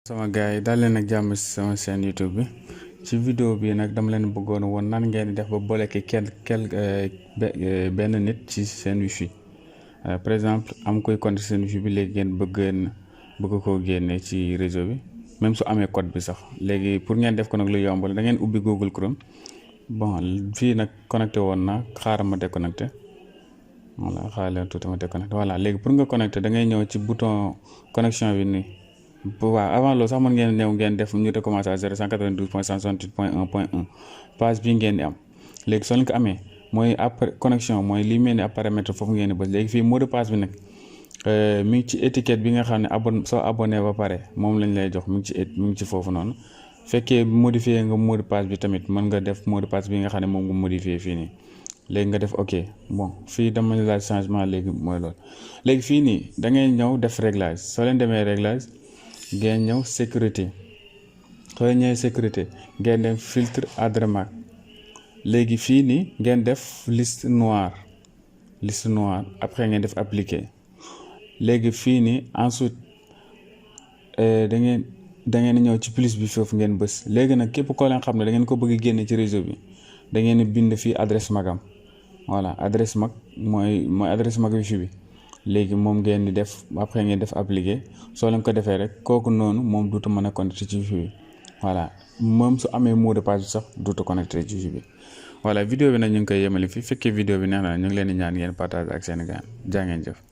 sama gars yi daal leen ak jàmm ci sama chaîne YouTube bi ci vidéo bi nag dama leen bëggoon woon nan ngeen di def ba bloquer benn nit ci seen wifi par exemple am koy connecté seen wifi bi léegi ngeen bëgg koo génne ci réseau bi même su amee code bi sax léegi pour ngeen def ko nag lu yomb la da ngeen ubbi Google Chrome bon fii nag connecté woon na xaaral ma déconnecté voilà xaaral leen tuuti ma déconnecté voilà léegi pour nga connecté da ngay ñëw ci bouton connexion bi nii. waaw avant loolu sax mën ngeen ñëw ngeen def ñu recommencer à 0.192.168.1.1 page bi ngeen di am léegi soo leen ko amee mooy après connexion mooy li mel ni ab paramètre foofu ngeen di bës léegi fii mot de passe bi nag mi ngi ci étiquette bi nga xam ne soo abonné ba pare moom lañ lay jox mi ngi ci foofu noonu fekkee modifier nga mot de passe bi tamit mën nga def mot de passe bi nga xam ne moom nga modifier fii nii léegi nga def ok bon fii dama laaj changement léegi mooy loolu léegi fii nii da ngay ñëw def réglage soo leen demee réglage ngeen ñëw sécurité soo ñëwee sécurité ngeen dem filtre Adremac léegi fii nii ngeen def liste noire après ngeen def appliquer léegi fii nii ensuite da ngeen ñëw ci plus bi foofu ngeen bës léegi nag képp koo leen xam ne da ngeen ko bëgg génne ci réseau bi da ngeen bind fii adresse magam voilà adresse mag mooy adresse mag wifi bi léegi moom ngeen di def après ngeen def appliquer soo leen ko defee rek kooku noonu moom duutu mën a connecté ci wifi bi voilà moom su amee mot de passe bi sax duutu connecté ci wifi bi voilà vidéo bi nag ñu ngi koy yemale fii fekkee vidéo bi neex na ñu ngi leen di ñaan ngeen partage ak seen gaan jaa ngeen jëf